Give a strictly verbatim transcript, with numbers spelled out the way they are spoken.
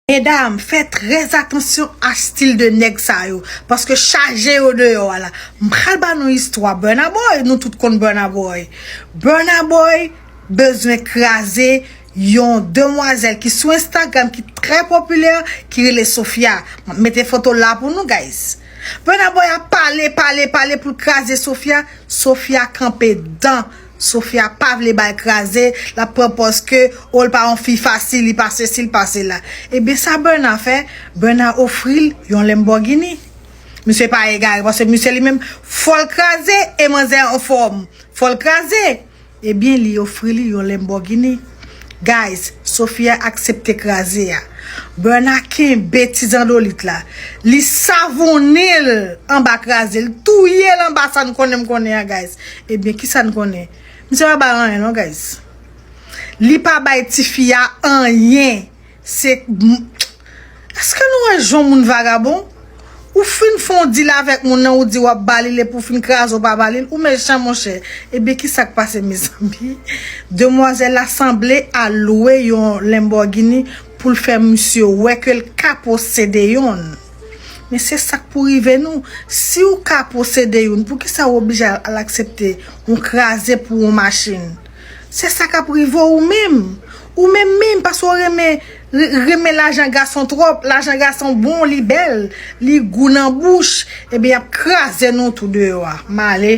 Medam, fè trè atansyon a stil de nèg sa yo, paske chaje yo deyò a la. M pral ba nou istwa Burna Boy, nou tout konn Burna Boy. Burna Boy bezwen kraze yon demwazèl ki sou Instagram ki trè popilè, ki rele Sofia. M ap mete foto la pou nou, guys. Burna Boy ap pale, pale, pale pou l kraze Sofia. Sofia kanpe dan. Sofia pa vle bay kraze, l ap pran pòz ke o l pa yon fi fasil, li pa sesi, li pa sela. Ebyen sa Burna fè, Burna ofri l yon Lamborghini. Misye pa egare, paske misye li menm fò l kraze, e manzè anfòm. Fò l kraze. Ebyen li ofri li yon Lamborghini. Guys, Sofia aksepte kraze a. Burna kenbe ti zandolit la. Li savounen l anba kraze, li touye l anba sa n konnen m konnen an, guys. Ebyen, kisa n konnen? Misye pa bay anyen non, guys. Li pa bay tifi a anyen. Se Èske nou wè jan moun vagabon? Ou fin fè yon deal avèk moun nan, ou di w ap ba li l, epi w fin kraze, w pa ba li l, ou mechan, monchè. Ebyen, kisa k pase, mezanmi? Demwazèl la sanble al lwe yon Lamborghini pou l fè misye wè ke l ka posede yonn. Men se sa k pou rive nou. Si w ka posede youn, poukisa w oblije al, al aksepte yon kraze pou yon machin? Se sa k ap rive w ou menm. Ou menm menm, paske w renmen, re- renmen lajan gason twòp. Lajan gason bon, li bèl, li gou nan bouch. Ebyen, y ap kraze nou tou deyò a. M ale.